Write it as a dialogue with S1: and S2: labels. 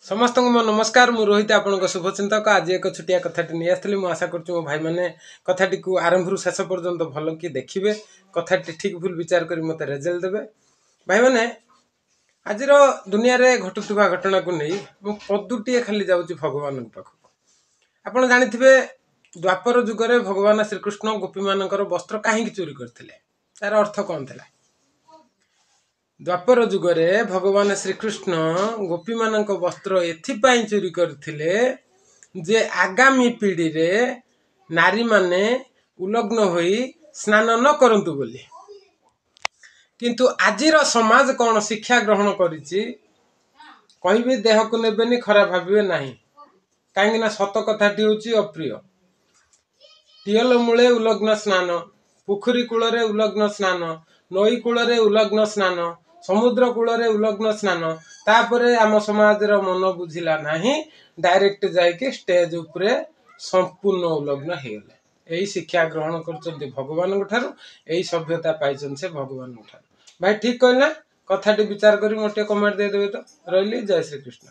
S1: ସମସ୍ତଙ୍କୁ ମୋ ନମସ୍କାର। ମୁଁ ରୋହିତ, ଆପଣଙ୍କ ଶୁଭଚିନ୍ତକ। ଆଜି ଏକ ଛୋଟିଆ କଥାଟି ନେଇ ଆସିଥିଲି। ମୁଁ ଆଶା କରୁଛି ମୋ ଭାଇମାନେ କଥାଟିକୁ ଆରମ୍ଭରୁ ଶେଷ ପର୍ଯ୍ୟନ୍ତ ଭଲ କି ଦେଖିବେ, କଥାଟି ଠିକ୍ ଭୁଲ ବିଚାର କରି ମୋତେ ରେଜଲ୍ଟ ଦେବେ। ଭାଇମାନେ, ଆଜିର ଦୁନିଆରେ ଘଟୁଥିବା ଘଟଣାକୁ ନେଇ ମୁଁ ପଦୁଟିଏ ଖାଲି ଯାଉଛି ଭଗବାନଙ୍କ ପାଖକୁ। ଆପଣ ଜାଣିଥିବେ, ଦ୍ୱାପର ଯୁଗରେ ଭଗବାନ ଶ୍ରୀକୃଷ୍ଣ ଗୋପୀମାନଙ୍କର ବସ୍ତ୍ର କାହିଁକି ଚୋରି କରିଥିଲେ? ତାର ଅର୍ଥ କ'ଣ ଥିଲା? ଦ୍ୱାପର ଯୁଗରେ ଭଗବାନ ଶ୍ରୀକୃଷ୍ଣ ଗୋପୀମାନଙ୍କ ବସ୍ତ୍ର ଏଥିପାଇଁ ଚୋରି କରିଥିଲେ ଯେ ଆଗାମୀ ପିଢ଼ିରେ ନାରୀମାନେ ଉଲଗ୍ନ ହୋଇ ସ୍ନାନ ନ କରନ୍ତୁ ବୋଲି। କିନ୍ତୁ ଆଜିର ସମାଜ କ'ଣ ଶିକ୍ଷା ଗ୍ରହଣ କରିଛି କହିବି, ଦେହକୁ ନେବେନି, ଖରାପ ଭାବିବେ ନାହିଁ, କାହିଁକି ନା ସତ କଥାଟି ହେଉଛି ଅପ୍ରିୟ। ଟିଅଲ ମୂଳେ ଉଲଗ୍ନ ସ୍ନାନ, ପୋଖରୀ କୂଳରେ ଉଲଗ୍ନ ସ୍ନାନ, ନଈ କୂଳରେ ଉଲଗ୍ନ ସ୍ନାନ, ସମୁଦ୍ର କୂଳରେ ଉଲଗ୍ନ ସ୍ନାନ। ତାପରେ ଆମ ସମାଜର ମନ ବୁଝିଲା ନାହିଁ, ଡାଇରେକ୍ଟ ଯାଇକି ଷ୍ଟେଜ ଉପରେ ସମ୍ପୂର୍ଣ୍ଣ ଉଲଗ୍ନ ହେଇଗଲେ। ଏଇ ଶିକ୍ଷା ଗ୍ରହଣ କରୁଛନ୍ତି ଭଗବାନଙ୍କ ଠାରୁ, ଏଇ ସଭ୍ୟତା ପାଇଛନ୍ତି ସେ ଭଗବାନଙ୍କ ଠାରୁ। ଭାଇ, ଠିକ କହିଲି ନା? କଥାଟି ବିଚାର କରି ମୋତେ ଟିକେ କମେଣ୍ଟ ଦେଇଦେବେ ତ। ରହିଲି, ଜୟ ଶ୍ରୀକୃଷ୍ଣ।